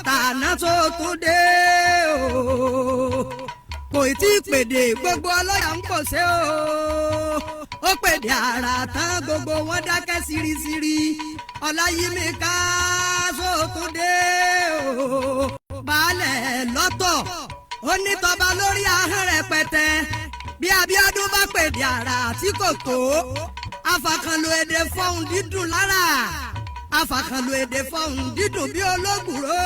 tàná tó tún dé o. Kò tí ì pèdè, gbogbo ọlọ́yà ń pọ̀ sí o. Ó pèdè àrà tán, gbogbo wọn dákẹ́ sírísírí. Ọláyímíká tó tún dé o. Baálẹ̀ lọ́tọ̀, ó ní tọba lórí ahọ́n rẹpẹtẹ. Bí Abíọ́dún bá pèdè àrà tí kò tó, afàkànlò èdè fọ́hùn dídùn lára, afàkànlò èdè fọ́hùn dídùn bí ológùrò.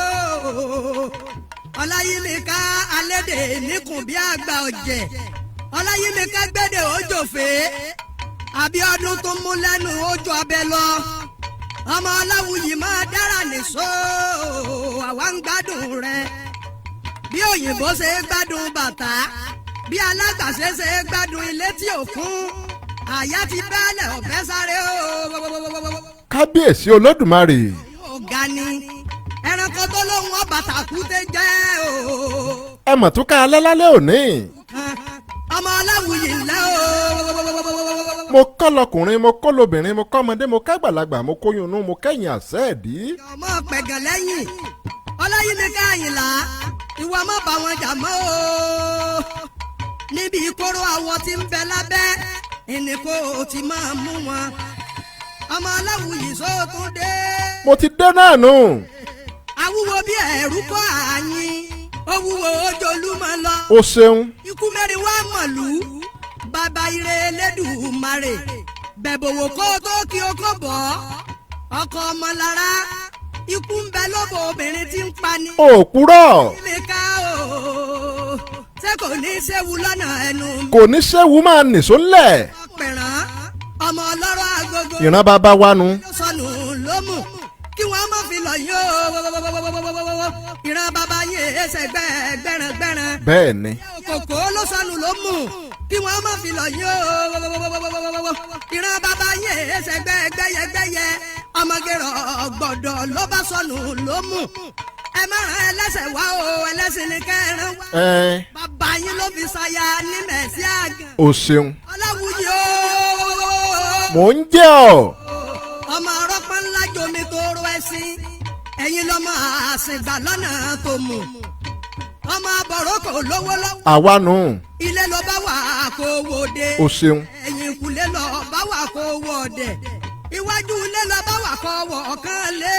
Ọláyímíká alédè níkùn bí àgbà ọ̀jẹ̀. Ọláyímíká gbẹ́dẹ̀ òjòfé. Abíọ́dún tó mú lẹ́nu ojú abẹ lọ. Ọmọ Ọláwùyí máa dára nìṣó, àwa ń gbádùn rẹ. Bí òyìnbó ṣe é gbádùn bàtà, bí alágbàṣe ṣe é gbádùn ilé tí ò kún, àyà ti bẹ́ẹ̀lẹ̀ ọ̀fẹ́ sáré o. Kábíyèsí Olódùmarè. Ọ̀gá ni ẹranko tó lóhùn ọ̀bàtà kúté jẹ́ o. Ẹ mọ̀ tún ká alẹ́ lálẹ́ òní. Ọmọ Ọláwùyí ńlẹ́ o. Mo kọ́ lọkùnrin, mo kọ́ lobìnrin, mo kọ́ ọmọdé, mo kágbàlagbà, mo kóyún inú, mo kẹ́yìn àṣẹ ẹ̀dí. Ọmọ pẹ̀gàn lẹ́yìn Ọláyímíká Àyìnlá, ìwà má bá wọn jà mọ́ o. Níbi ìkóró àwọ̀ tí ń bẹ lábẹ́ ìníkó ti máa mú wọn. Ọmọ Ọláwùyí sóòtún dé. Mo ti dé náà nù. Awúwo bí ẹ̀rú kọ́ àyín, ó wúwo ojolúmọ lọ. O ṣeun. Ikú mẹ́rin wá mọ̀lú bàbá ire Elédùmarè bẹ̀bọ̀wò kó tó kí o kó bọ̀ ọkọ ọmọlára. Ikú ń bẹ lóbo obìnrin tí ń pani. O purọ́. Mi ká o, ṣé kò ní í ṣéwu lọ́nà ẹnu mi. Kò ní séwu, máa nìṣó ńlẹ̀. Pẹ̀ràn ọmọ ọlọ́rọ̀ agogo. Ìran bàbá wa nu. Ló sọnù ló mú kí wọ́n má fi lọ yó. Ìran bàbá yín ẹsẹ̀ gbẹ̀rẹ̀gbẹ̀rẹ̀. Bẹ́ẹ̀ ni. Kòkó ló sọnù ló mú kí wọ́n má fi lọ yó. Ìran bàbá yín ẹsẹ̀ gbẹ̀yẹgbẹ̀yẹ. Ọmọge rọ̀ gbọ̀dọ̀ ló bá sọnù ló mú. Ẹ má rán ẹlẹ́sẹ̀ wá o, ẹlẹ́sìn ni kẹrin wá. Ẹ. Bàbá yín ló fi ṣaya ní mẹ̀sí àgàn. O ṣeun. Ọláwùyí o. Mò ń jẹ́ ọ. Ọmọ ọrọ́pọ̀ ńlá jomi tó ro ẹṣin, ẹ̀yin lọ́mọ àṣìgbà lọ́nà tó mú. Ọmọ àbọ̀rọ̀ kò lówó lọ́wọ́. Àwa nù. Ilé ló bá wà kó wò dé. O ṣeun. Ẹ̀yìn ìkùlé lọ bá wà kó wọ̀ ọ̀dẹ̀. Iwájú ilé lọ bá wà kó wọ̀ ọ̀kan lé.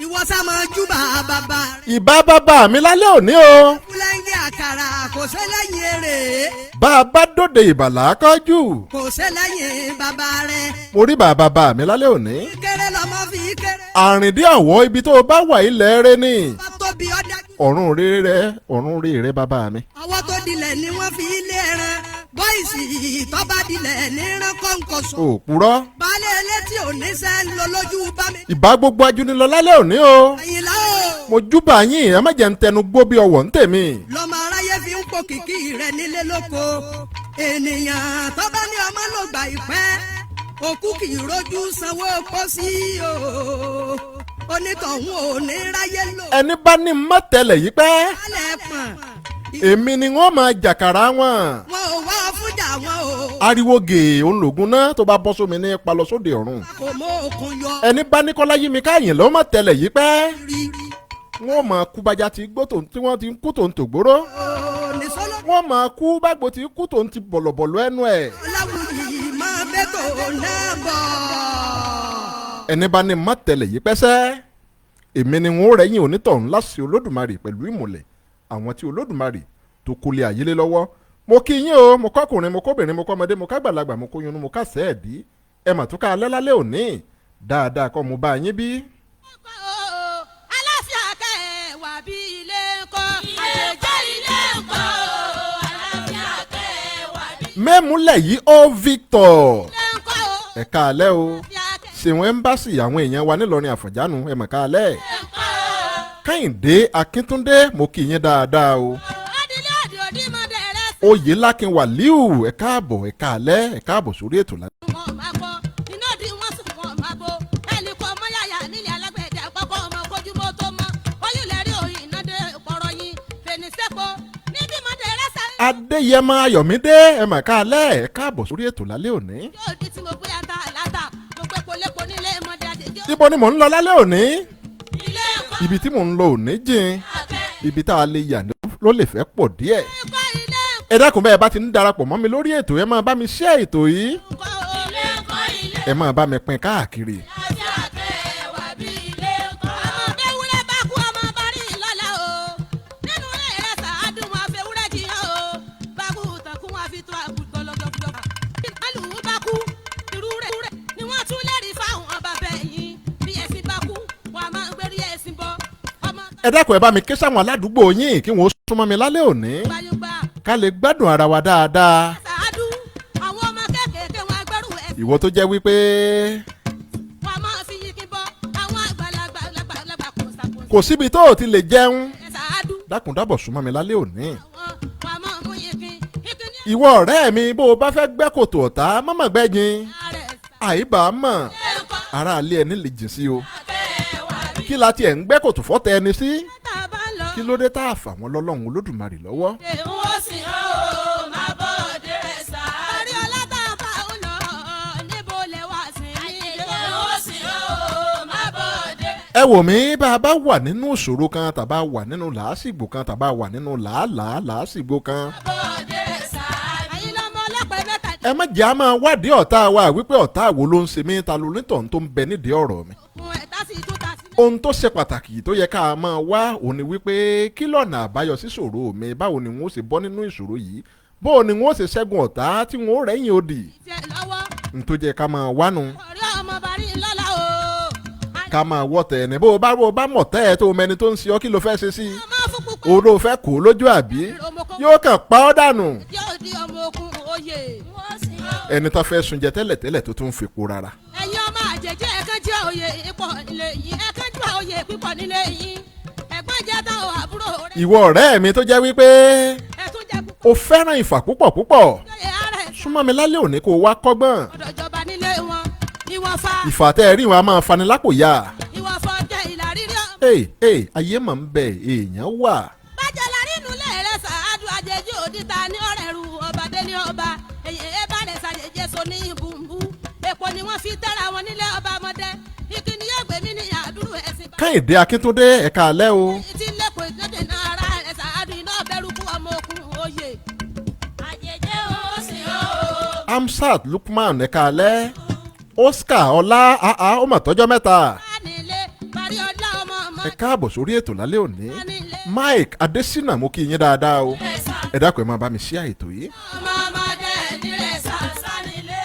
Ìwọ sá máa júbà bàbá. Ìbá bàbá mi lálẹ́ òní o. Fúlẹ́ńgì àkàrà kò ṣe lẹ́yìn èrè. Bá a bá dòde ìbàlá kọ́jú. Kò ṣe lẹ́yìn bàbá rẹ̀. Mo rí bàbá bàbá mi lálẹ́ òní. Kéré lọmọ fi kéré. Àrìndí àwọ̀ ibi tó o bá wà ilẹ̀ rẹ ni. Bá tóbi ọ̀dà. Ọ̀run rere rẹ, ọ̀run rere rẹ, bàbá mi. Ọwọ́ tó dilẹ̀ ni wọ́n fi lé ẹran. Bọ́ìsì tó bá dilẹ̀ ní rán kọ́ńkọ́sọ. Ò purọ́. Baálé elétí òníṣẹ́ ń lọ lójú bá mi. Ìbá gbogbo ajúnilọ lálẹ́ òní o. Àyìnlá o. Mo júbà yín, ẹ má jẹ́ ń tẹnu gbó bí ọwọ́ ń tèmi. Lọ́mọ aráyé fi ń po kìkì rẹ nílé lóko. Ènìyàn tó bá ní ọmọ ló gbà ìpẹ́. Òkú kì í rojú sanwó pósí o. Onítọ̀hún ò ní ráyé lò. Ẹni bá ní mọ́tẹ́lẹ̀ yìí pẹ́. Alẹ́ pọ̀n. Èmi ni wọ́n máa jàkàrà wọn. Wọn ò wá fújà wọn o. Ariwo gèè òun lògùn náà tó bá bọ́ sómi ní palọ sóde ọ̀run. Kò mọ òkun yọ. Ẹni bá ní kọ́lá yí mi káyìn ló mọ̀ tẹ́lẹ̀ yìí pẹ́. Rí. Wọ́n máa kú bájá ti gbó tòun tí wọ́n ti ń kú tòun tògbóró. Nìsọ́lọ́. Wọ́n máa kú bágbó ti kú tòun ti bọ̀lọ̀bọ̀lọ̀ ẹnu ẹ̀. Ọláwùyí máa bẹ́tò náà bọ̀. Ẹni bá ní mọ̀ tẹ́lẹ̀ yìí pẹ́sẹ́, èmi ni wọ́n rẹ́yìn onítọ̀hún láṣẹ Olódùmarè pẹ̀lú ìmùlẹ̀ àwọn tí Olódùmarè tó kólé ayélé lọ́wọ́. Mo kí yín o, mo kọ́kùnrin, mo kóbìnrin, mo kọ́mọdé, mo kágbàlagbà, mo kóyún, mo kásẹ̀ ẹ̀dí. Ẹ mà tún ká alẹ́ lálẹ́ òní. Dáadáa kọ́ mo bá yín bí. Aláfíà kẹ́ ẹ wà bí ilé ń kọ́. Àjẹjẹ́ ilé ń kọ́. Aláfíà kẹ́ ẹ wà bí Mẹ́múlẹ̀ yìí ó Victor. ilé ń kọ́. Ẹ káalẹ́ o. Aláfíà kẹ́ Ṣèwọ̀n ẹ́mbáàsì àwọn èèyàn wa nílọrin Àfọ̀njánu, ẹ mà káalẹ́. ẹ ń kọ́. Kẹ́hìndé Akíntúndé, mo kí yín dáadáa o. Adílé àdì òdìmọ̀dé rẹ̀ Oyèlákin Wàlíù, ẹ káàbọ̀, ẹ káalẹ́, ẹ káàbọ̀ sórí ètò lá. Wọn máa kọ iná dí wọn sùn, wọn máa bo ẹnì kan mọ yàyà nílẹ̀ alágbẹ̀dẹ àkọ́kọ́ ọmọ kojúmọ́ tó mọ́ oyún lẹ́rí òyìn iná dé pọ̀rọ̀ yín fènísẹ́pọ̀ níbi mọ́dé rẹ̀ sáré. Adéyẹmọ Ayọ̀mídé, ẹ mà káalẹ́, ẹ káàbọ̀ sórí ètò lálẹ́ òní. Yóò di tí mo gbé ata àláta mo gbé polépo nílé mọ́dé àdéjọ́. Ibo ni mò ń lọ lálẹ́ òní? Ilé. Ibi tí mò ń lọ ò ní jìn, ibi tá a lè yà ló lè fẹ́ pọ̀ díẹ̀. Kọ́ ilé Ẹ dákun, bẹ́ẹ̀ bá ti ń darapọ̀ mọ́ mi lórí ètò, ẹ máa bá mi share ètò yìí, ńkọ́ ilé ńkọ́ ilé ẹ máa bá mi pín káàkiri. àti àkẹwà bí ilé ńkọ́. Ọmọ bẹ́wúrẹ́ bá kú, ọmọ bá rí lọ́la o. Nínú ilé rẹ̀ sàádùn wọn fẹ́wúrẹ́ jiyàn o. Bákú tẹ̀kún wọn fi tó àgùntàn lọ́jọ́jọ́. Bí màlúù bá kú, irú rẹ̀ ni wọ́n tún lẹ́rìí fáwọn ọba bẹ́yìn. Bí ẹṣin bá kú, wọn a máa ń gbérí ẹṣin bọ́. Ọmọ Ẹ dákun, ẹ bá mi ké sáwọn aládùúgbò yín kí wọ́n súnmọ́ mi lálẹ́ òní, gbayugba ká lè gbádùn ara wa dáadáa. sàádùn àwọn ọmọ kéékèèké wọn agbẹ́rù ẹṣin. Ìwọ tó jẹ́ wípé Wọn a máa fi yinkin bọ́ àwọn àgbàlagbà làgbà kò sàkóso. kò síbi tó o ti lè jẹun, Sàádùn dákun dábọ̀ súnmọ́ mi lálẹ́ òní. àwọn wọn a máa mú yinkin. Yinkin ní Ìwọ ọ̀rẹ́ mi, bó o bá fẹ́ gbẹ́ kòtò ọ̀tá, mọ́mọ́ gbẹ́jìn àárẹ̀ àìbá mọ̀, ẹ̀kọ́ ara alẹ́ ẹni lè jìn sí o. àkẹwà bí. Kí la tiẹ̀ ń gbẹ́ kòtò fọ́tẹ̀ ẹni sí? Tá a bá ń lọ. Kí ló dé tá a fà wọ́n lọ́lọ́run Olódùmarè lọ́wọ́? Èèwọ̀ sì hàn ó máa bọ̀ dé sá. Orí ọlá tá a bá ń lọ, níbo lẹ wá sí ní ilé? Èèwọ̀ sì hàn ó máa bọ̀ dé. Ẹ wò mí, bá a bá wà nínú ìṣòro kan, tàbá wà nínú làásìgbò kan, tàbá wà nínú làálàá làásìgbò kan, Bọ̀ dé sá. Ẹ̀yin lọ́mọ ọlọ́pàá mẹ́ta. Ẹ má jẹ́ a máa wádìí ọ̀tá wa wípé ọ̀tá wo ló ń ṣe mí, ta ló nítọ̀hún tó ń bẹ nídìí ọ̀rọ̀ mi. Òkun ẹ̀ta sì tún ta sílẹ̀. Ohun tó ṣe pàtàkì tó yẹ ká máa wá òun ni wípé kí lọ́nà àbáyọ sí ìṣòro mi? Báwo ni wọ́n ó ṣe bọ́ nínú ìṣòro yìí? Báwo ni wọ́n ó ṣe ṣẹ́gun ọ̀tá tí wọ́n ó rẹ́yìn odì? Tiẹ̀ lọ́wọ́. N tó jẹ́ ká máa wánu Ọ̀rẹ́ ọmọ bàrí ńlọ́lá o. ká máa wọ́tẹ̀ ẹni. Bó o bá mọ̀ tẹ́ ẹ tó o mẹni tó ń ṣe ọ́, kí ló fẹ́ ṣe sí i? Ọmọ fún púpọ̀. Òun ló fẹ́ kó lójú àbí yóò kàn pa ọ́ dànù? Yóò di ọmọ ogun oyè. Ẹni tó fẹ́ sunjẹ tẹ́lẹ̀tẹ́lẹ̀ tó tún fipò rárá. Ẹ̀yin ọmọ àjèjì, ẹ̀kan jẹ́ oyè ipò nílé yìí, ẹ̀kan jẹ́ oyè pípọ̀ nílé yìí. Ẹ̀gbọ́n jẹ́ táwọn àbúrò rẹ̀. Ìwọ ọ̀rẹ́ mi tó jẹ́ wípé Ẹ̀tún jẹ́ púpọ̀. o fẹ́ràn ìfà púpọ̀ púpọ̀, Lóye ara ẹ̀. súnmọ́ mi lálẹ́ òní kó o wá kọ́gbọ́n. Ọ̀dọ̀ ìjọba nílé wọn. Ìwọ̀fà. Ìfà tẹ́ ẹ rí wọn a máa fani lápò ya. Ìwọ̀fà jẹ́ ìlà rírí ọmọ. Ee ee, ayé mà ń bẹ, èèyàn wà. Bájẹ́ la rínú lé rẹ̀ sàádù àjèjì òdìta ní ọ̀rẹ́ ru ọba délé ọba. Èyí ẹ bá rẹ̀ sàjèjì so ní ibùnbù. Èpò ni wọ́n fi tẹ́ra wọn nílé ọba ọmọdé. Ìkíni yóò gbé mí ní àdúrú ẹ̀sìn. Kẹ́hìndé Akíntúndé, ẹ̀ka alẹ́ o. Tí lẹ́kọ̀ọ́ ìdílé náà ara rẹ̀ sàádù iná bẹ̀rù kú ọmọ ogun oyè. Àjèjì ó sì ó. Amsat Lukman, ẹ̀ka alẹ́. Oscar Ọlá àá, ó mà tọ́jọ́ mẹ́ta. Bánilé parí ọlá ọmọ ọmọ. Ẹ káàbọ̀ sórí ètò lálẹ́ òní. Bánilé. Mike Adesina, mo kí yín dáadáa o. Ẹ dákun, ẹ máa bá mi ṣí ètò yìí. Ọmọ ọmọdé nílé sàṣánilé.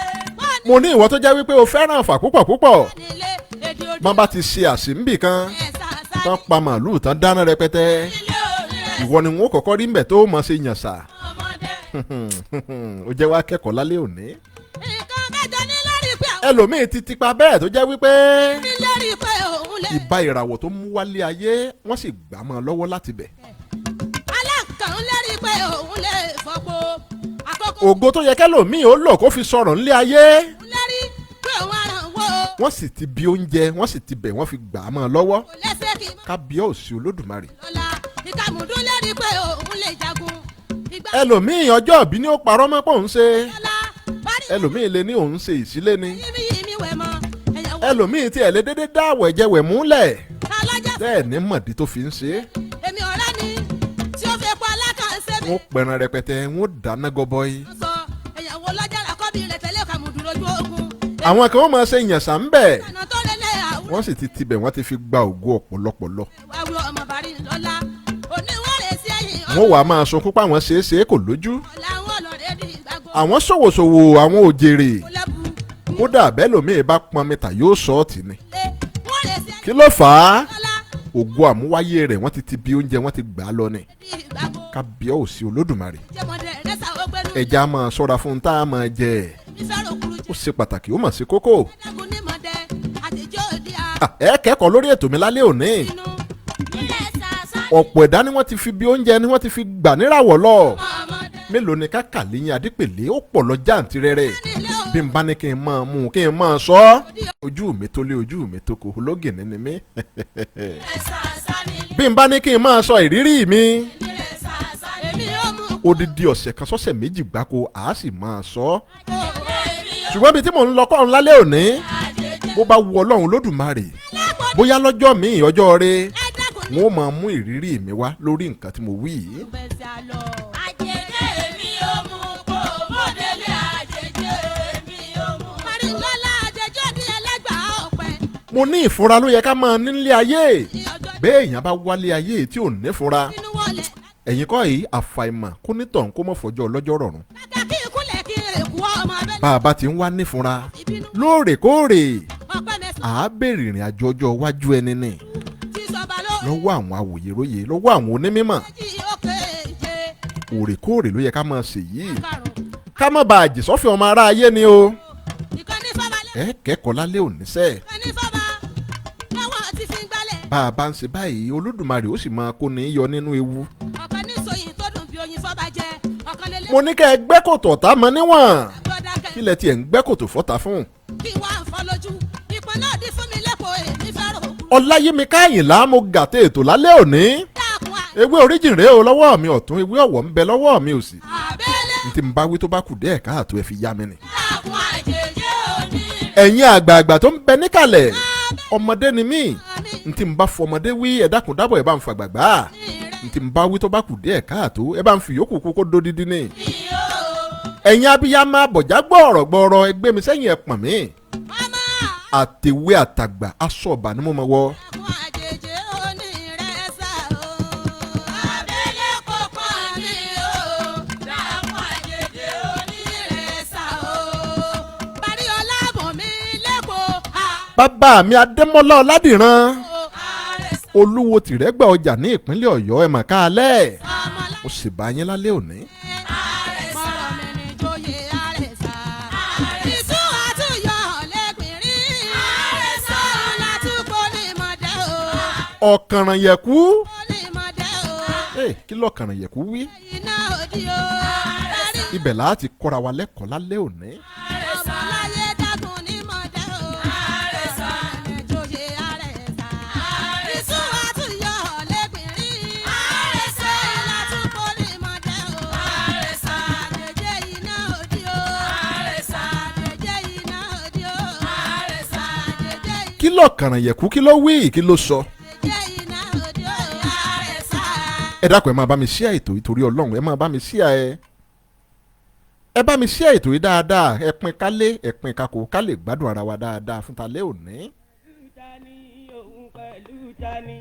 Mo ní ìwọ tó jẹ́ wípé o fẹ́ràn àfà púpọ̀ púpọ̀, Bánilé èdè òdì. bọ́n bá ti ṣe àṣìǹbì kan tán, pa màálùú tán, dáná rẹpẹtẹ, Ilé òní ìwọ ni wọn kọ́kọ́ rí mbẹ̀ tó mọ̀ ṣe yànṣà. ọmọdé. Ó jẹ́ wá kẹ́kọ̀ọ́ lálẹ́ òní. Nǹkan mẹ́jọ ní lórí pé àwọn Ẹlòmíì ti tipa bẹ́ẹ̀ tó jẹ́ wípé ní lórí pé òun lè. ìbá ìràwọ̀ tó mú wálé ayé, wọ́n sì gbà mọ́ ọ lọ́wọ́ láti bẹ̀. Aláǹkàn ń lérí pé òun lè fọpo. Àkókò Ògo tó yẹ kẹlòmíì ó lò kó fi sọ̀rọ̀ ńlé ayé, ń lérí pé òun aràn wo. wọ́n sì ti bi oúnjẹ, wọ́n sì ti bẹ̀, wọ́n fi gbà á mọ́ ọ lọ́wọ́. Kò lẹ́sẹ̀ kí n Kábíyèsí Olódùmarè. lọ́la. Ìkàmùdún lérí pé òun lè jagun. Ìgbà Ẹlòmíì, ọjọ́ ìbí ni ó parọ́ mọ́ pé òun ṣe. lọ́la parí. Ẹlòmíì lè ní òun ṣe ìsílé ni. Yími yími wẹ̀ mọ́. Ẹ̀yẹ̀ wò. Ẹlòmíì tiẹ̀ lè dédé dá àwọ̀ ẹ̀jẹ̀ wẹ̀ múlẹ̀ Ta lọ́jà. bẹ́ẹ̀ ní mọ̀dí tó fi ń ṣe é. Èmi ọ̀rẹ́ ni tí ó fi pa alákànṣe mi. Wọ́n pẹran rẹpẹtẹ, wọ́n dáná gọbọi. Sọ ẹ̀yẹ̀ wò lọ́jà làkọ́bí rẹ̀ tẹ̀lé kàmùdún lójú ogun. Àwọn kan wọ́n máa ṣe ìyànṣà ń bẹ̀. Ọ̀nà tó lélẹ̀ àwùjọ. Wọ́n sì ti tibẹ̀, wọ́n ti fi gba ògo ọ̀pọ̀lọpọ̀ lọ. Wáwí ọmọ bàrí lọ́la. Oníwọ̀rẹ̀ sí ẹ̀yìn. Wọ́n wàá máa sunkún pé àwọn ṣeé ṣe é kò lójú. Ọ̀la wọn lọ̀rẹ́ di ìgbàgbọ́. Àwọn ṣòwòṣòwò, àwọn òjèrè. Lẹ́bù. Kódà bẹ́ẹ̀ lòmíì bá pọn mẹ́ta yóò sọ ọ́ tì ní. Lé wọ́n rẹ̀ sí ẹ̀yìn. Kí ló fà á? Lọ́la Ògo àmúwáyé rẹ̀, wọ́n ti ti bi oúnjẹ, wọ́n ti gbà á lọ ni. di ìgbàgbọ́. Kábíyèsí Olódùmarè. Jẹ́mọ̀dé rẹ̀ sá ọgbẹ́nu. Ẹja máa ṣọ́ra fún tá a máa jẹ. Ìfẹ́ràn òkúrú Ó jẹ́. ṣe pàtàkì, ó mà ṣe kókó. Dágun ní mọ̀dẹ́ àtijọ́ òdi Ẹ kẹ́kọ̀ọ́ lórí ètò mi lálẹ́ òní. àtinú. Nílẹ̀ sàṣà. Ọ̀pọ̀ ẹ̀dá ni wọ́n ti fi bí oúnjẹ ni wọ́n ti fi gbà níràwọ̀ lọ. Ọmọdé. Mélòó ni kákà léyìn Adépèlé, ó pọ̀ lọ jáǹtirẹrẹ. Nílé o. Bí n bá ní kí n máa mú un kí n máa sọ ọ́, ojú mi tó lé, ojú mi tó kò, ológìní ni mí. Sàṣà nílé. Bí n bá ní kí n máa sọ ìrírí mi, Nílẹ̀ sàṣà. Èmi yóò mú. Odidi ọ̀sẹ̀ kan sọ́sẹ̀ 2 gbáko, àá sì máa sọ ọ́. Èmi yóò. Ṣùgbọ́n ibi tí mò ń lọ kọ́ ń lálẹ́ òní, Àjèjì. bó bá wu Ọlọ́run Lódùmarè, Alágbọ̀dọ̀. bóyá lọ́jọ́ míì, ọjọ́ rẹ. Ẹ Wọ́n máa mú ìrírí mi wá lórí nǹkan tí mo wí yìí. Gbèsè àlọ́. Àjèjì mi ò mú kó bódélé àjèjì mi ò mú. Màrìndọ́lá àjèjì òdì ẹlẹ́gbàá ọ̀pẹ. Mo ní ìfura ló yẹ ká máa nílé ayé. Ní ọjọ́ Bẹ́ẹ̀ èèyàn bá wálé ayé tí ò nífura, inú wọlé. ẹ̀yin kọ́ yìí, àfàìmọ̀ kó nítọ̀hún kó mọ̀ fọjọ́ ọlọ́jọ́ rọ̀rùn. Kàkà kí ìkúnlẹ̀ kí èkú ọmọ abẹ́lé. Bá a bá ti ń wá nífura Ìbínú lóòrèkóòrè, ọpẹ́ mẹ́sàn-án à á béèrè ìrìn àjò ọjọ́ iwájú ẹni nì ti sọba ló. lọ́wọ́ àwọn awòyeróye, lọ́wọ́ àwọn onímọ̀. Méjì òkè ìje Òrèkóòrè ló yẹ ká máa ṣe yìí, karùn-ún. ká má bàa jì sọ́fìn ọmọ ará ayé ni o. Ìkànnì fọba lẹ́. Ẹ kẹ́kọ̀ọ́ lálẹ́ òní sẹ́. Ìkànnì fọba lọ́wọ́ ti fi ń gbálẹ̀. Bá a bá ń ṣe báyìí, Olódùmarè ó sì máa kó ní í yọ nínú ewu. Ọ̀kan ní sọyìn tó dùn bí oyin fọba jẹ. Ọ̀kan lélẹ̀. Mo ní kẹ́ ẹ gbẹ́ kòtò ọ̀tá mọ níwọ̀n. Gbọ́dákẹ́. Kílẹ̀ tiẹ̀ ń gbẹ́ kòtò fọ́ta fún. Kí wọ́n à ń fọ́ lójú. Ìpín náà dín fún mi lẹ́kọ̀ọ́ èmi fẹ́ràn òkú. Ọláyímíká Àyìnlá mo gàtẹ́ ètò lálẹ́ òní. Dákun à. Ewé oríjìn rèé o lọ́wọ́ mi ọ̀tún, ewé ọ̀wọ̀ ń bẹ lọ́wọ́ mi òsì. Àbẹ́lẹ̀. N tí n bá wí tó bá kù díẹ̀ káàtó, ẹ fi yá mi nì. Dákun àjèjì òní. Ẹ̀yin àgbààgbà tó ń bẹ níkàlẹ̀, ọmọdé ni mí, Àmì n tí n bá fọmọdé wí, ẹ dákun dábọ̀, ẹ bá ń fàgbàgbà. rẹ̀ N tí n bá wí tó bá kù díẹ̀ káàtó, ẹ bá ń fi yòókù kú kó dódídí ni. yóò. Ẹ̀yin abiyamọ abọ̀já gbọ̀ọ̀rọ̀ gbọ̀ọ̀rọ̀, ẹ gbé mi sẹ́yìn, ẹ pọ̀n mí. Ọmọ Àtẹ̀wé àtàgbà aṣọ ọ̀bà ni mo mọ̀ wọ́. dákun àjèjì òní rẹ̀ sá o. Àbẹ́lẹ̀ kò pọ̀ mí o. Dákun àjèjì òní rẹ̀ sá o. Parí ọlá bùn mi lẹ́kọ̀ọ́. Bàbá mi Adémọ́lá Ọládìran, Àrẹ̀sà olúwo tìrẹ́gbà ọjà ní ìpínlẹ̀ Ọ̀yọ́, ẹ̀ mà káalẹ́. ọmọlá. Ó sì bá yín lálẹ́ òní. Mọ̀rọ̀ mi ní joyè àrẹ̀sà. Ìtú àtúnyọ̀ lẹ́gbìnrin. Àrẹ̀sà látúkọ̀ ní mọ̀dẹ́ o. Ọ̀kànrànyẹ̀kú. Ó ní mọ̀dẹ́ o. Ẹ kí lọ̀kànrànyẹ̀kú wí? Iná òdì o. Parí Ibẹ̀ láti kọ́ra wa lẹ́kọ̀ọ́ lálẹ́ òní. ọmọláyé dákun ní mọ̀dẹ́ o. Àrẹ̀sà ní joyè àrẹ̀sà. Ìtú àtúnyọ̀ lẹ́gbìnrin. Àrẹ̀sà látúkọ̀ ní mọ̀dẹ́ o. Àrẹ̀sà jẹjẹ iná òdì o. Àrẹ̀sà jẹjẹ iná òdì o. Àrẹ̀sà jẹjẹ Kí lọ̀kànrànyẹ̀kú, kí ló wí, kí ló sọ? jẹjẹ iná òdì o. Àrẹ̀sà. Ẹ dákun, ẹ máa bá mi ṣíà ètò yìí torí Ọlọ́run. Ẹ máa bá mi ṣíà, ẹ bá mi ṣíà ètò yìí dáadáa. Ẹ pín kálé, ẹ pín kakò, ká lè gbádùn ara wa dáadáa fún talẹ́ òní. Tani òun pẹ̀lú tani,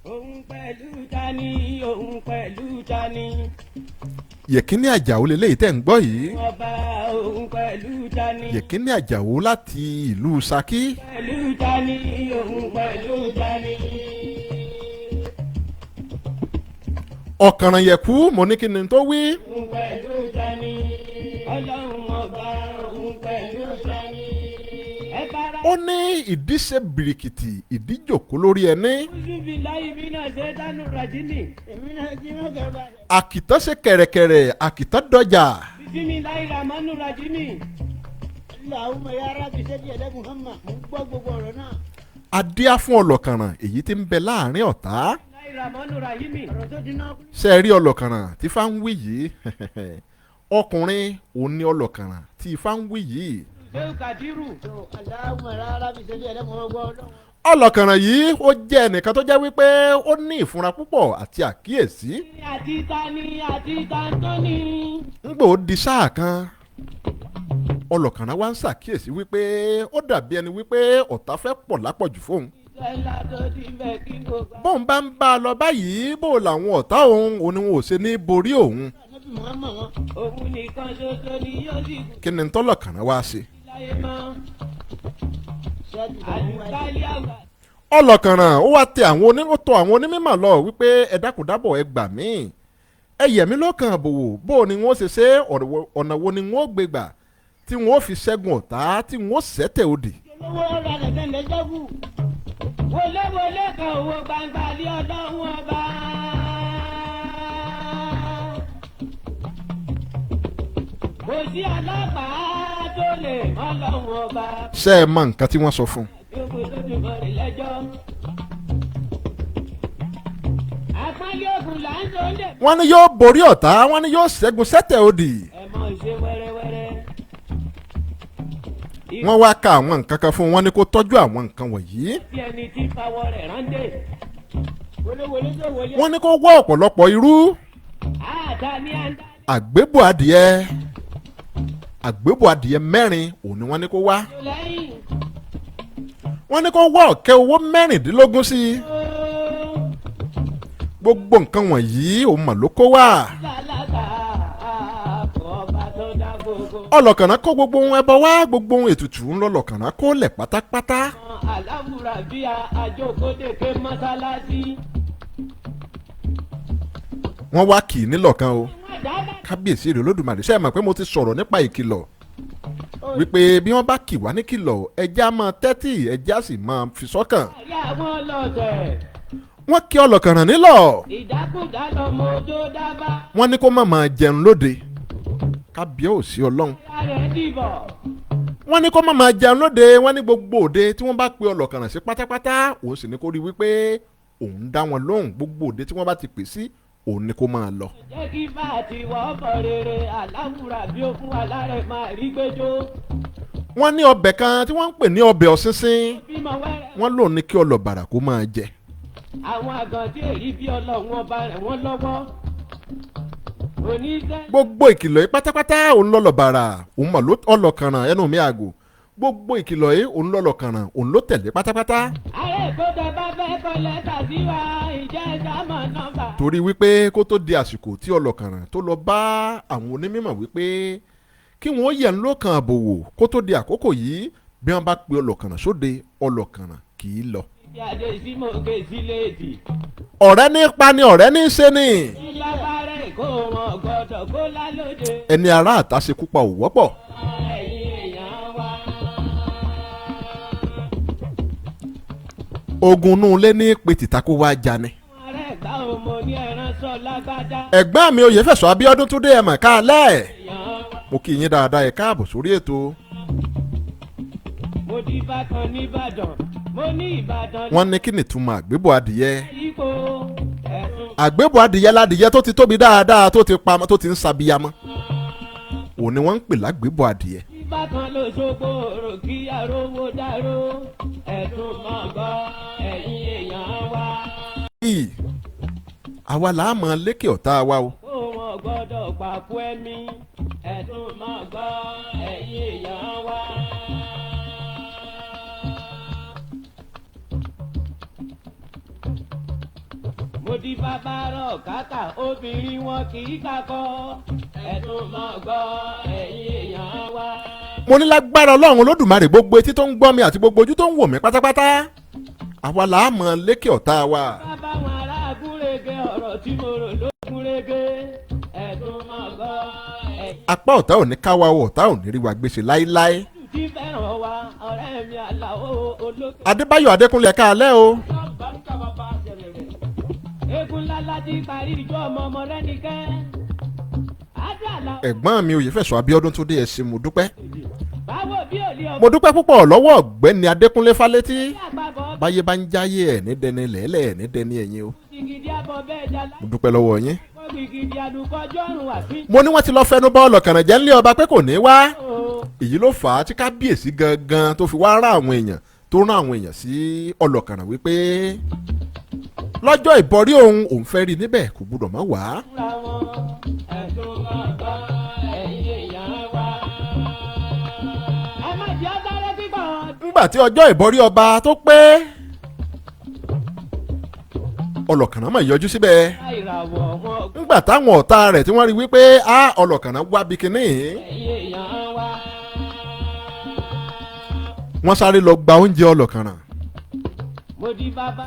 òun pẹ̀lú tani, òun pẹ̀lú tani? Yẹ̀kínní Àjàó leléyìí tẹ̀ ń gbọ́ yìí. Ọba òun pẹ̀lú tani? Yẹ̀kínní Àjàó láti ìlú Ṣakí. Pẹ̀lú tani, òun pẹ̀lú tani? Ọ̀kànrànyẹ̀kú, mo ní kí ni tó wí? Òun pẹ̀lú tani? Ọlọ́run ọba, òun pẹ̀lú tani? Ẹ bára. Ó ní ìdíṣe bìrìkìtì ìdíjòkó lórí ẹni. Kúzúbi láyé bí náà ṣe dánú rajimi. Èmi náà jí mọ́ kẹfà. Àkìtàn ṣe kẹ̀rẹ̀kẹ̀rẹ̀, àkìtàn dọjà. Bisimi láyé ramanu rajimi. Allahumma ya Rabbi sẹ́dí ẹ̀dẹ́ Muhammad, mo ń gbọ́ gbogbo ọ̀rọ̀ náà. Adíá fún ọlọ́kànràn èyí tí ń bẹ láàrin ọ̀tá. Láyé ramanu rahimi. Ọ̀rọ̀ tó ti ná. Ṣe rí ọlọ́kànràn tí ifá ń wí yìí? Ọkùnrin òun ní ọlọ́kànràn tí ifá ń wí yìí. Ṣéwù Kadiru. Tó Allahumma ya Rabbi sẹ́dí ẹ̀dẹ́ Muhammad, gbọ́ ọlọ́run. Ọlọ́kànràn yìí, ó jẹ́ ẹnìkan tó jẹ́ wípé ó ní ìfúnra púpọ̀ àti àkíyèsí. Àti tani àti tantoni. Ńgbò ó di sáà kan, ọlọ́kànràn wá ń ṣàkíyèsí wípé ó dàbí ẹni wípé ọ̀tá fẹ́ pọ̀ lápọ̀jù fóun. Iṣẹ́ ńlá tó ti bẹ̀ kí gbogbo. Bóun bá ń bá a lọ báyìí, bó làwọn ọ̀tá òun òun ni wọn ò ṣe ní borí òun. Ànábì Muhammad wọn. Òun nìkan ṣoṣo ni yóò sì kú Kí ni tọ́lọ̀kànràn wá ṣe? láyé mọ́. Sẹ́dí ẹ̀dẹ́ Àlùkálí àgbà. Ọlọ́kànràn ó wá tẹ àwọn oní, ó tọ̀ àwọn onímọ̀ lọ wípé ẹ dákun dábọ̀, ẹ gbà mí, ẹ yẹ̀ mí lọ́kàn àbòwò, bó ni wọ́n ṣe ṣe, ọ̀nà wo ni wọ́n gbé gbà tí wọ́n fi ṣẹ́gun ọ̀tá, tí wọ́n ṣẹ́tẹ̀ òdì. Olówó ọ̀rọ̀ àgẹ̀tẹ̀ lẹ́jọ́gù. Wọléwọlé kan owó gbangba lé ọlọ́run ọba. Kò sí ọlọ́pàá tó lè mọ́ lọ́run ọba. Ṣé ẹ mọ nǹkan tí wọ́n sọ fún un? Yóò tó ti bọ̀rẹ̀ lẹ́jọ́. Àpọ́nlé ògùn là ń tó lè. Wọ́n ní yóò borí ọ̀tá, wọ́n ní yóò ṣẹ́gun ṣẹ́tẹ̀ òdì. Ẹ mọ̀ ṣe wẹ́rẹ́wẹ́rẹ́. Wọ́n wá ka àwọn nǹkan kan fún wọn ní kó tọ́jú àwọn nǹkan wọ̀nyí. Bí ẹni tí fawọ́ rẹ̀ rándé. Wọléwọlé tó wọlé. Wọ́n ní kó wá ọ̀pọ̀lọpọ̀ irú. Àtà ní àǹdá. Àgbébọ̀ adìẹ, àgbébọ̀ adìẹ 4 òun ni wọ́n ní kó wá. Lẹ́yìn. Wọ́n ní kó wá ọ̀kẹ́ owó 16 sí i. Gbogbo nǹkan wọ̀nyí òun mà ló kó wá. Lálàkà ọba tó dá gbogbo. Ọlọ́kànrán kó gbogbo ohun ẹbọ wá, gbogbo ohun ètùtù ńlọlọ́kànrán kó lẹ̀ pátápátá. Aláwùrà bí àjòkódèké mọ́sálásí. Wọ́n wá kì í nílọ̀kan o. Kábíyèsí rẹ̀ Olódùmarè, ṣe é mọ̀ pé mo ti sọ̀rọ̀ nípa ìkìlọ̀ wípé bí wọ́n bá kì wá níkìlọ̀, ẹjẹ́ á máa tẹ́tì, ẹjẹ́ á sì máa fi sọ́kàn. Àrí àwọn ọlọ́tẹ̀. Wọ́n kí ọlọ́kànrán nílọ̀. Ìdákùdá lọmọ odó dábàá. Wọ́n ní kó má máa jẹun lóde. Kábíyèsí Ọlọ́run. Ààrẹ dìbò. Wọ́n ní kó má máa jẹun lóde. Wọ́n ní gbogbo òde tí wọ́n bá pe ọlọ́kànrán sí pátápátá, òun sì ní kó rí wípé òun dá wọn lóhùn. Gbogbo òde tí wọ́n bá ti pè sí, òun ní kó máa lọ. Jẹ́ kí bá a ti wọ́ ọkọ̀ rere aláwùrà bí ó fún wa lára máa rí gbẹ́jọ́. Wọ́n ní ọbẹ̀ kan tí wọ́n ń pè ní ọbẹ̀ ọ̀sínsín. Bímọ wẹ́rẹ́. Wọ́n lòun ní kí ọlọ́bàrà kó máa jẹ. Àwọn àgàn tí èrí bí ọlọ́run ọba rẹ̀ wọ́n lọ́wọ́. Oníṣẹ́. Gbogbo ìkìlọ̀ yìí pátápátá òun lọ́lọ́bàrà òun mọ̀ ọlọ́kànràn ẹnu mi àgò. Gbogbo ìkìlọ̀ yìí òun lọ́lọ́kànràn òun ló tẹ̀lé pátápátá. Ààrẹ èkó tẹ bá fẹ́ kọ lẹ́tà sí wa, ìjẹ́ sámọ̀ nọ́mbà. Torí wípé kó tó di àsìkò tí ọlọ́kànràn tó lọ bá àwọn onímọ̀ wípé kí wọ́n yẹ̀ ń lọ́kàn àbòwò, kó tó di àkókò yìí, bí wọ́n bá pe ọlọ́kànràn sóde, ọlọ́kànràn kì í lọ. Ìdí adé sí mò ń ké sí léèdì. Ọ̀rẹ́ ní pa ni ọ̀rẹ́ ní ṣe ni. Ìlábàárẹ̀ èkó wọn gbọ́dọ̀ kó lálóde. Ẹni ará àta ṣekú pa ò wọ́pọ̀. Ẹ̀yin èèyàn wa. Ogun inú ilé ní pe tìta kó wá jani. Ààrẹ ẹ̀gbá ọmọ ní ẹran sọ lágbádá. Ẹ̀gbọ́n mi Oyèfẹ̀sọ Abíọ́dún Túndé, ẹ̀ mọ̀ káalẹ́. Èèyàn wa. Mo kí yín dáadáa, ẹ káàbọ̀ sórí ètò. Mo di bákan nìbàdàn, mo ní Ìbàdàn. Wọ́n ní kí ni ìtumọ̀ àgbébọ̀ adìyẹ? Ipò ẹ̀sùn. Àgbébọ̀ adìyẹ ládìyẹ tó ti tóbi dáadáa, tó ti pamọ́, tó ti ń sabiyamọ́. Òun ni wọ́n ń pè lágbébọ̀ adìyẹ. Bákan lóṣogbo òrò kí arówó dáró ẹ̀sùn mọ̀ gbọ́ ẹ̀yin èèyàn wa. Àwa là á mọ lékè ọ̀tá wa o. Kó wọn gbọ́dọ̀ pàkó ẹ̀mí ẹ̀sùn mọ̀ gbọ́ ẹ̀yin èèyàn wa. Mo di bàbá rọ̀ kàkà obìnrin wọn kì í kakọ́ ẹ̀sùn mọ̀ gbọ́ ẹ̀yin èèyàn wa. Mo ní lágbára Ọlọ́run Olódùmarè, gbogbo etí tó ń gbọ́ mi àti gbogbo ojú tó ń wò mí pátápátá, àwa là á mọ lékè ọ̀tá wa. Bàbá wọn ará gúnrégé ọ̀rọ̀ tí mo rò ló gúnrégé ẹ̀sùn mọ̀ gbọ́ ẹ̀yin Apá ọ̀tá ò ní ká wa o, ọ̀tá ò ní rí wa gbèsè láéláé. tí fẹ́ràn wa ọ̀rẹ́ mi Àlàó olókè. Adébáyọ̀ Adékúnlé, ẹ káalẹ́ o. Eégún ńlá láti parí ìjọ ọmọ ọmọ rẹ nìkẹ́. Adé àlà. Ẹ̀gbọ́n mi Oyèfẹ̀sọ Abíọ́dún Túndé, ẹ ṣé, mo dúpẹ́. Báwo bí òlì ọmọ Mo dúpẹ́ púpọ̀ lọ́wọ́ ọ̀gbẹ́ni Adékúnlé Fálétí. àgbàbọ̀ Báyé bá ń jáyé ẹ̀ ní dẹni lẹ́lẹ̀ ẹ̀ ní dẹni ẹ̀yìn o. gidi abọ bẹ́ẹ̀ jalá. Mo dúpẹ́ lọ́wọ́ yín. Gidi àlùkọjọ́ ọ̀run àfi. Mo ní wọ́n ti lọ fẹnu bá ọlọ́kànràn jẹ́ ńlé ọba pé kò ní wá. Èyí ló fà á tí kábíyèsí gangan tó fi wá rán àwọn èèyàn, tó rán àwọn èèyàn sí ọlọ́kànràn wípé lọ́jọ́ ìbọrí òun, òun fẹ́ rí níbẹ̀, kò gbúdọ̀ má wá. Fúnra wọn ẹ̀sùn máa gbọ́ ẹ̀yin èèyàn wa. Ẹ má jẹ́ sáré pípọ̀. Ńgbà tí ọjọ́ ìbọrí ọba tó pé, ọlọ́kànràn máa yọjú síbẹ̀. Ìràwọ̀ wọn Ńgbà táwọn ọ̀tá rẹ̀ tí wọ́n rí wípé a ọlọ́kànràn wá bí kinní, ẹ̀yin èèyàn wa. wọ́n sáré lọ gba oúnjẹ ọlọ́kànràn. Mo di bàbá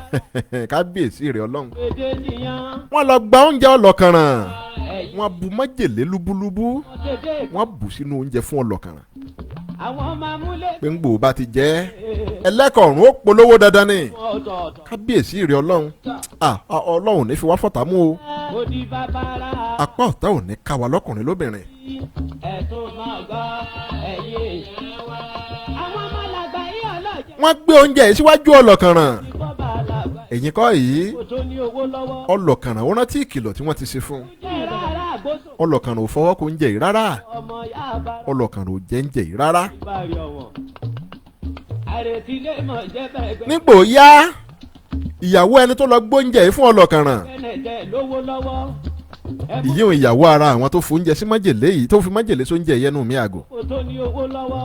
Kábíyèsí rẹ̀ Ọlọ́run. èdè nìyàn. Wọ́n lọ gba oúnjẹ ọlọ́kànràn. Ẹ̀yin Wọ́n bu májèlé lúbúlúbú. tètè. Wọ́n bù sínú oúnjẹ fún ọlọ́kànràn Àwọn ọmọ amúlé. pé ń gbòó bá ti jẹ́ ẹlẹ́kọ̀ọ́rùn ó polówó dandan ni. Ọ̀tọ̀ọ̀tọ̀. Kábíyèsí rẹ̀ Ọlọ́run. Ah, Ọlọ́run ò ní fi wá fọ̀tá mú o. Mo di bàbá ra. Apá ọ̀tá ò ní ká wa lọ́kùnrin lóbìnrin. Ẹ̀sùn máa gbọ́ ẹ̀yin èèyàn wa. Àwọn ọmọ làgbà yìí ọlọ́jẹ̀. Wọ́n gbé oúnjẹ yìí síwájú ọlọ́kànràn. Ìbọn bá làgbà. Ẹ̀yin kọ́ yìí. Kò tó ní owó lọ́wọ́. Ọlọ́kànràn ó rántí ìkìlọ̀ tí wọ́n ti ṣe fún un. Jẹ́ rárá àgbóso. Ọlọ́kànràn ò fọwọ́ kó oúnjẹ yìí rárá. Ọmọ yá bá Ọlọ́kànràn ò jẹ oúnjẹ yìí rárá. bá rí ọ̀wọ̀n. Àrètí lè mọ̀ jẹ́ bẹ́ẹ̀ gbẹ́. Nígbò yá, ìyàwó ẹni tó lọ gbóúnjẹ yìí fún ọlọ́kànràn, Ẹnẹ̀dẹ̀ lówó lọ́wọ́. Ẹ̀mú ìyíhun ìyàwó ara àwọn tó fóúnjẹ sí májèlé yìí, tó fi májèlé sóúnjẹ yẹnu mi àgò, kò tó ní owó lọ́wọ́.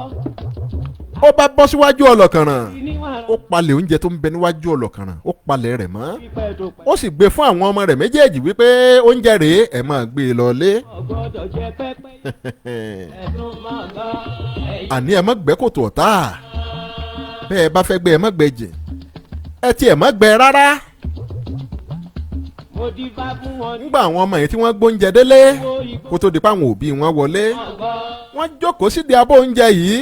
ó bá bọ́ síwájú ọlọ́kànràn, Níwọ̀n ó palẹ̀ oúnjẹ tó ń bẹ níwájú ọlọ́kànràn, ó palẹ̀ rẹ̀ mọ́, pípẹ́ tó pẹ́. ó sì gbé fún àwọn ọmọ rẹ̀ méjèèjì wípé oúnjẹ rèé, ẹ̀ máa gbé e lọlé. Ọ̀gbọ́dọ̀ jẹ pẹ́pẹ́. Ẹ̀dùn máa gbọ́ ẹ̀yìn. Àní ẹ má gbẹ́ kòtò ọ̀tá. Bẹ́ẹ̀ bá fẹ́ gbẹ́, ẹ má gbẹ́ jìn, ẹ tiẹ̀ má gbẹ́ rárá. Mo di bá fún wọn ní Nígbà àwọn ọmọ yìí tí wọ́n gbóúnjẹ délé, owó igbó. kó tó di pa àwọn òbí wọn wọlé, Máa gbọ́. wọ́n jókòó sídìí abọ́ oúnjẹ yìí,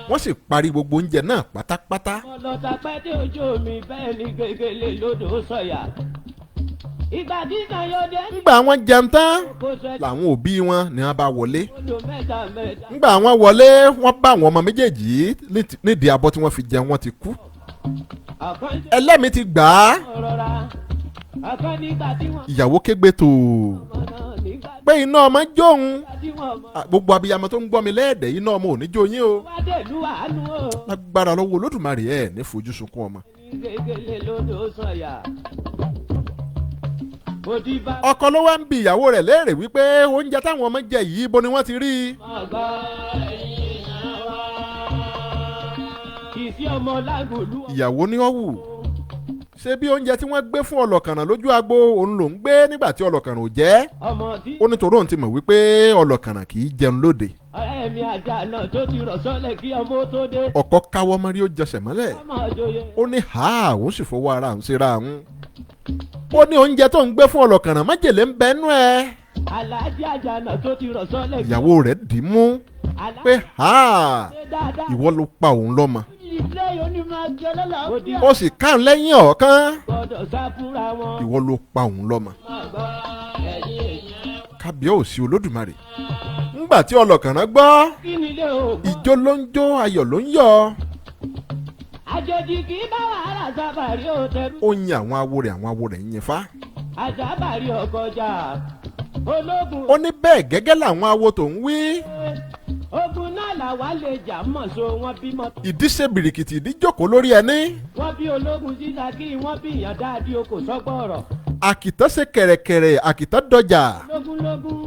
wọ́n sì parí gbogbo oúnjẹ náà pátápátá. Mo lọ tapẹ́ tí ojú mi bẹ́ẹ̀ ni gègèlè lódò sọ̀yà. Ìgbà tí Sanyọ́dé Nígbà wọ́n jẹun tán kò sọ ẹ́ làwọn òbí wọn ni wọ́n bá wọlé. odò mẹ́ta mẹ́ta. Nígbà wọ́n wọlé, wọ́n bá àwọn ọmọ méjèèjì yìí nídìí abọ́ tí wọ́n fi jẹun, wọ́n ti kú. Ọ̀kan ṣe Ẹlẹ́mìí ti gbà á. rọra. Ọ̀kan nígbà tí wọ́n Ìyàwó kégbe tó mọ̀ náà nígbà pé iná ọmọ jóun. tí wọ́n mọ̀. Gbogbo abiyamọ tó ń gbọ́ mi lẹ́ẹ̀dẹ̀, iná ọmọ ò ní jó yín o. Wá dèlú àánú o. Lágbára lọ́wọ́ Olódùmarè, ẹ̀ ní fojú sunkún ọmọ. Ní gègèlè lódò sọ̀yà. Mo di bá Ọkọ ló wá ń bi ìyàwó rẹ̀ léèrè wípé oúnjẹ táwọn ọmọ jẹ yìí, ibo ni wọ́n ti rí i? Máa gbọ́ ẹ̀yìn àwa. Kì í sí ọmọ lágùlú. Ìyàwó ní ọ̀wù ṣé bí oúnjẹ tí wọ́n gbé fún ọlọ́kànràn lójú agbo òun ló ń gbé nígbà tí ọlọ́kànràn ò jẹ́. Ọmọ tí Ó ní torí òun ti mọ̀ wípé ọlọ́kànràn kì í jẹun lóde. Ọ̀rẹ́ mi àjà náà tó ti rọ̀ sọ́lẹ̀ kí ọmọ tó dé. Ọkọ káwọ́ mọ́rí, ó jẹsẹ̀ mọ́lẹ̀. Ọmọ òjòyè. Ó ní ha, òun sì fọwọ́ ara òun síra òun. Ó ní oúnjẹ tó ń gbé fún ọlọ́kànràn, májèlé ń bẹ nú ẹ. Aláàjì àjà náà tó ti rọ̀ sọ́lẹ̀ kí. Ìyàwó rẹ̀ dì í mú pé ha, Dáadáa. ìwọ ló pa òun lọ́mọ. Ilé onímọ̀ àjọ lọ́làáfíà. Ó sì káàrún lẹ́yìn ọ̀kan. Gbọ́dọ̀ sá fúnra wọn. Ìwọ ló pa òun lọ́mọ. Máa gbọ́ ẹ̀yìn èèyàn. Kábíyèsí Olódùmarè. Ńgbà tí ọlọ́kànràn gbọ́, Kí ni ilé òògùn? ìjó ló ń jó, ayọ̀ ló ń yọ̀. Àjòjì kì í bá wàhálà sábàrí ó tẹrú. Ó yin àwọn awo rẹ̀, àwọn awo rẹ̀ ń yin fá. Àjábàrí ọkọjà. Ológun. Ó ní bẹ́ẹ̀ gẹ́gẹ́ làwọn awo tó ń wí. Ogun náà làwa lè jà mọ̀ so wọ́n bímọ. Ìdí ṣe bìrìkìtì, ìdí jókòó lórí ẹni. Wọ́n bí ológun síta kí wọ́n bí ìyàn dáadé o kò sọ́gbọ́ ọ̀rọ̀. Àkìtàn ṣe kẹ̀rẹ̀kẹ̀rẹ̀, àkìtàn dọjà. Lógún lógún.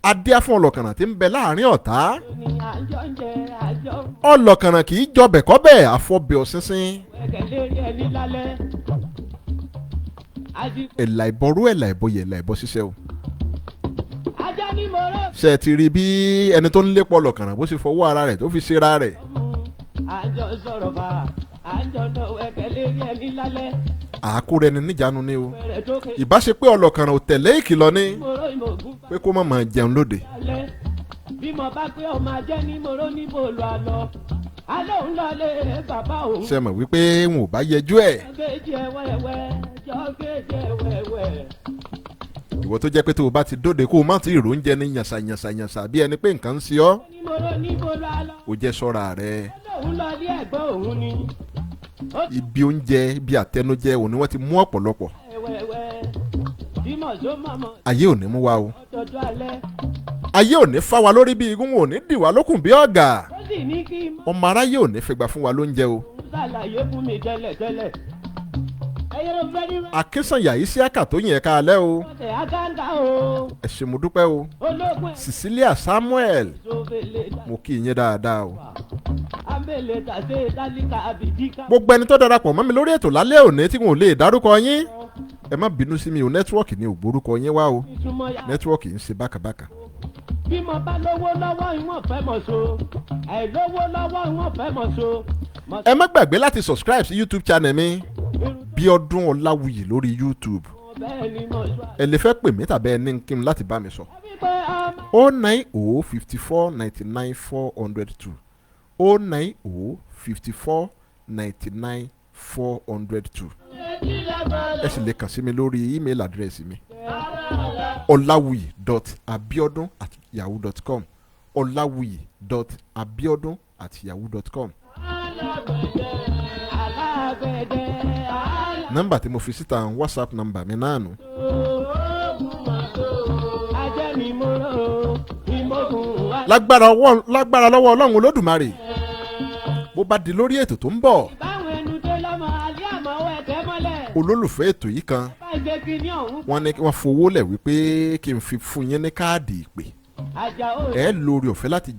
Adíá fún ọlọ́kànràn tí ń bẹ láàrin ọ̀tá. Ní àjọ ń jẹ àjọ Ọlọ́kànràn kì í jọbẹ̀ kọ́bẹ̀ àfọbẹ̀ ọ̀sínsín. wẹ̀kẹ̀ lérí ẹni lálẹ́. Àsìkò Ẹ̀là ìbọrú, ẹ̀là ìbọyè, ẹ̀là ìbọ ṣiṣẹ́ o. ajá ní mo rẹ́ Ṣe ti rí bí ẹni tó ń lépa ọlọ́kànràn bó ṣe fọwọ́ ara rẹ̀ tó fi ṣera rẹ̀? Mú àjọ sọ̀rọ̀ bá àjọ náà wẹ̀kẹ̀ lérí ẹni lálẹ́. Àákúrẹ́ ẹni níjànú ni o. Bẹ̀rẹ̀ tó ké Ìbáṣe pé ọlọ́kànràn ò tẹ̀lé ìkìlọ̀ ni mo ró ìmọ̀gún bá pé kó má máa jẹun lóde. lálẹ́. Bí mo bá pé ọmọ ajẹ́ ní mo ró ní mo lọ àlọ́. Alẹ́ òun lọ lé bàbá òun. Ṣe mọ̀ wípé wọn ò bá yẹjú ẹ̀? Jọ́géjì ẹ̀wẹ̀wẹ̀, jọ́géjì ẹ̀wẹ̀wẹ̀. Ìwọ tó jẹ́ pé tó o bá ti dóde, kó o má ti rò oúnjẹ ní yànsà yànsà yànsà bí ẹni pé nǹkan ń ṣe ọ́, Ní mo ró ní mo lọ àlọ́. o jẹ́ ṣọ́ra rẹ. Alẹ́ òun lọ lé ẹ̀gbọ́n òun ni. Ó ti Ibi oúnjẹ, ibi àtẹnujẹ òun ni wọ́n ti mú ọ̀pọ̀lọpọ̀. ẹ̀wẹ̀wẹ̀. Bí mo sọ mọ̀mọ́ Ayé ò ní mú wa o. ọjọ́jọ́ alẹ́. Ayé ò ní fá wa lórí bí igun, ò ní dì wá lókùn bí ọ̀gà. Ó sì ní kí n mọ̀ Ọmọ aráyé ò ní fẹ́gbà fún wa lóúnjẹ o. ń ṣàlàyé fún mi tẹ́lẹ̀tẹ́lẹ̀. Ẹyẹ ló fẹ́ ní. Akínsànyà Isiaka tó yẹn ká alẹ́ o. Ọ̀sẹ̀ àgáńgá o. Ẹ ṣé, mo dúpẹ́ o. Ológun Cecilia Samuel, ẹ̀sọ́fẹ̀lẹ̀ mo kí yín dáadáa o. amẹ́lẹ̀ tàṣe tálíkà àbìdíkà. Gbogbo ẹni tó darapọ̀ mọ́ mi lórí ètò lálẹ́ òní tí wọn ò lè dárúkọ yín, ẹ má bínú sí mi o, network ni ò gbórúkọ yín wá o. Ìtumọ̀ ya. Network ń ṣe bákàbákà. Bí mo bá lówó lọ́wọ́ ìwọ̀n fẹ́ mọ̀ so. Àìlówó lọ́wọ́ ìwọ̀n fẹ́ mọ̀ so. Mọ̀ Ẹ má gbàgbé láti subscribe sí YouTube channel mi, Bíọ́dún Ọláwuyì lórí YouTube. Bẹ́ẹ̀ ni mo sọ. Ẹ lè fẹ́ pè mí tàbí ẹ ní kí n láti bá mi sọ. Wípé ọmọ 090 54 99 402, 090 54 99 402. Ẹ sì lè kàn sí mi lórí email address mi, ọláwuyì.abiodun@yahoo.com, ọláwuyì.abiodun@yahoo.com. Alágbẹ̀dẹ Nọ́mbà tí mo fi síta, WhatsApp nọ́mbà mi náà nù. Ajẹ́nimóró ìmọ̀gùn wa. Lágbára lọ́wọ́ Ọlọ́run Olódùmarè, bó Bó bá di lórí ètò tó ń bọ̀, Báwọn ẹnu tó lọ́mọ alẹ́ àmọ́ ẹ̀kẹ́ mọ́lẹ̀. olólùfẹ́ ètò yìí kan, Bá gbé kinní ọ̀hún. wọ́n ní wọ́n fowó lẹ̀ wípé kí n fi fún yín ní káàdì ìpè. Àjàó. Ẹ lórí ọ̀fẹ́ láti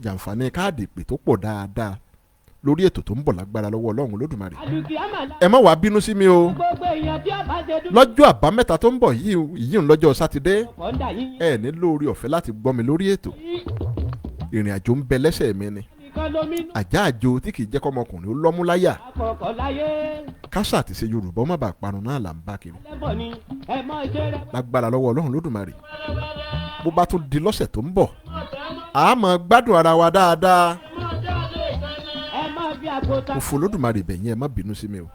jàǹfààní káàdì ìpè tó pọ̀ dáadáa lórí ètò tó ń bọ̀ lágbára lọ́wọ́ Ọlọ́run Olódùmarè. Àlùkìyámà la. Ẹ má wàá bínú sí mi o. Gbogbo èèyàn tí ọba ṣe dúró. Lọ́jọ́ àbámẹ́ta tó ń bọ̀ yìí, yìí ń lọ́jọ́ Sátidé, Kọ́ńdà yín. ẹ ní lórí ọ̀fẹ́ láti gbọ́ mi lórí ètò. Ìrìn àjò ń bẹ lẹ́sẹ̀ mi ni. Nìkan lomi nù. Àjá àjò tí kì í jẹ́ kọ́mọkùnrin ó lọ́mú láyà. Àkọ́kọ́ láyé. Kásà àti ṣe Yorùbá ó má bàa parun náà là ń bá kiri. Lẹ́bọ̀ ni ẹ mọ ṣe rẹ. Lágbára lọ́wọ́ Ọlọ́run Lódùmarè, bó bá tún di lọ́sẹ̀ tó ń bọ̀, a máa gbádùn ara wa dáadáa. Ẹ má fi àkótá. Mo fo Olódùmarè bẹ̀yìn, ẹ má bínú sí mi o.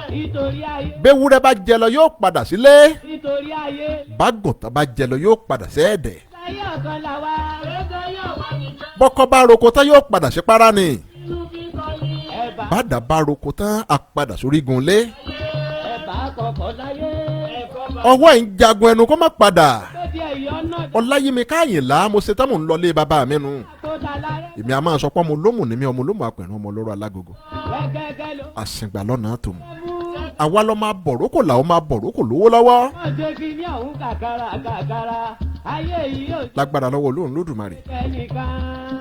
Nítorí ayé. Béwúrẹ́ bá jẹ lọ, yóò padà sílé. Nítorí ayé. Bágùntàn bá jẹ lọ, yóò padà sẹ́ẹ̀dẹ̀. Láyé ọ̀kan là wá. Bọ́kọ́ bá roko tán, yóò padà sí párá ni. Ẹ̀bà. Bàdà bá roko tán, á padà sórí gunlé. Ẹ̀bà àkọ́kọ́ láyé. Ọwọ́ ẹ̀ ń jagun ẹnu kó má padà. Tó di ẹ̀yọ́ náà. Ọláyími káyìnlá, mo ṣe tán, mò ń lọlé bàbá mi nu. Àkótá láyé. Èmi a máa sọ pé ọmọ olómù ni mí, ọmọ olómù apẹ̀rẹ̀, ọmọ ọlọ́rọ̀ alágogo. Gẹ́gẹ́gẹ́ ló Àsìngbà lọ́nà tó mú. mú. Àwa lọ́ máa bọ̀rókò làwọn máa bọ̀rókò lówó lọ́wọ́. Wọ́n ṣe kí ní ọ̀hún kàkàrà kàkàrà. Ayé yìí ò Lágbára lọ́wọ́ Olóhùn Lódùmarè, ṣe nìkan.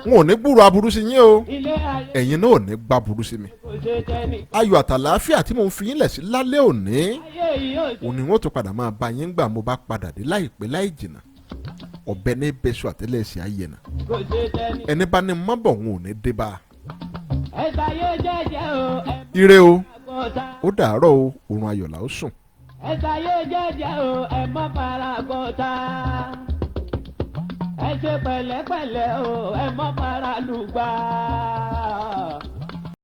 n ò ní gbúrò aburú sí yín o. Ilé ayé Ẹ̀yin náà ò ní gbá burú sí mi. kò ṣe tẹ́nì. Ayọ̀ àtàlàáfíà tí mò ń fi yín lẹ̀ sí lálẹ́ òní, Ayé yìí ò ṣe. òun ni wọ́n tún padà máa bá yín gbà mo bá padà dé láìpẹ́ láì jìnnà. Ọ̀bẹ ní bẹ́sù àtẹ́lẹsẹ̀ ayẹ̀nà. Kò ṣe tẹ́nì. Ẹni bá ní mọ́bọ̀, òun ò ní dé bá a. Ẹ ṣayé jẹ́jẹ́ o. Ẹ Ire o. má kọ́ta. Ó dàárọ̀ o, oorun ayọ̀ là ó sùn. Ẹ ṣayé jẹ́jẹ́ o. Ẹ má fara kọ́ta. Ẹ ṣe pẹ̀lẹ́pẹ̀lẹ́ o. Ẹ má fara lùgbà.